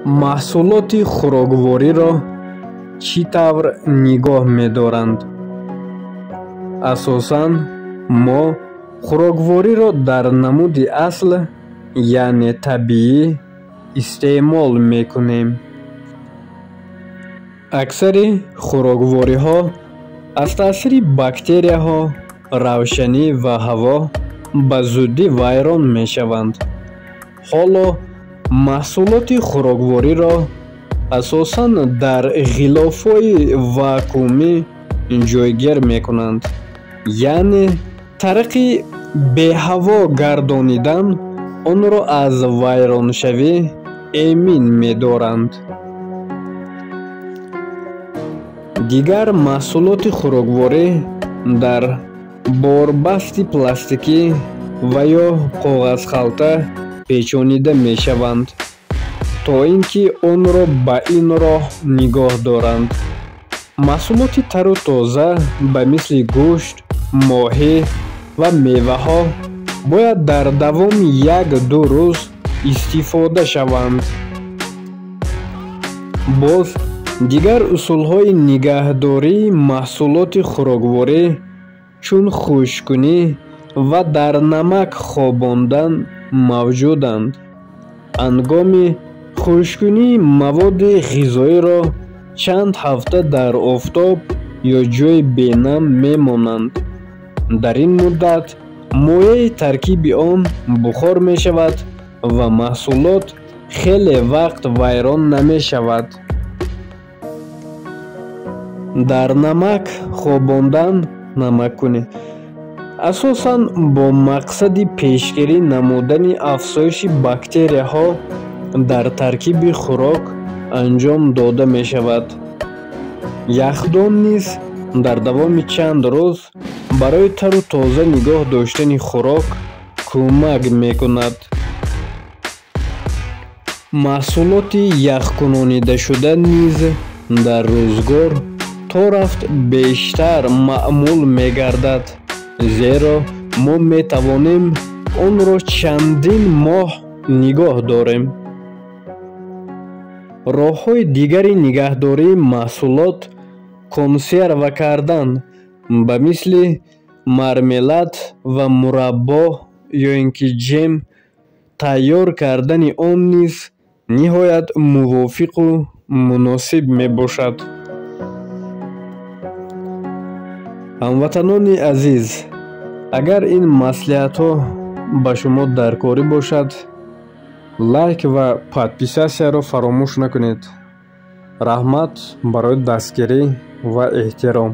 Маҳсулоти хӯроквориро чӣ тавр нигоҳ медоранд? Асосан мо хӯроквориро дар намуди асл, яъне табиӣ, истеъмол мекунем. Аксари хӯроквориҳо аз таъсири бактерияҳо, равшанӣ ва ҳаво ба зудӣ вайрон мешаванд. Ҳоло маҳсулоти хӯроквориро асосан дар ғилофҳои вакуумӣ ҷойгир мекунанд, яъне тариқи беҳаво гардонидан онро аз вайроншавӣ эмин медоранд. Дигар маҳсулоти хӯрокворӣ дар борбасти пластикӣ ва ё коғазхалта печонида мешаванд, то ин ки онро ба ин роҳ нигоҳ доранд. Маҳсулоти тару тоза ба мисли гӯшт, моҳӣ ва меваҳо бояд дар давоми як-ду рӯз истифода шаванд. Боз дигар усулҳои нигаҳдории маҳсулоти хӯрокворӣ чун хушккунӣ ва дар намак хобондан мавҷуданд. Ҳангоми хушккунии маводи ғизоиро чанд ҳафта дар офтоб ё ҷойи бенам мемонанд. Дар ин муддат моеи таркиби он бухор мешавад ва маҳсулот хеле вақт вайрон намешавад. Дар намак хобондан намаккунӣ асосан бо мақсади пешгирӣ намудани афзоиши бактерияҳо дар таркиби хӯрок анҷом дода мешавад. Яхдон низ дар давоми чанд рӯз барои тару тоза нигоҳ доштани хӯрок кӯмак мекунад. Маҳсулоти яхкунонидашуда низ дар рӯзгор то рафт бештар маъмул мегардад, зеро мо метавонем онро чандин моҳ нигоҳ дорем. Роҳҳои дигари нигаҳдории маҳсулот консерва кардан ба мисли мармелад ва мураббо ё ин ки ҷем тайёр кардани он низ ниҳоят мувофиқу муносиб мебошад. Ҳамватанони азиз, агар ин маслиҳатҳо ба шумо даркорӣ бошад, лайк ва подписатсияро фаромӯш накунед. Раҳмат барои дастгирӣ ва эҳтиром.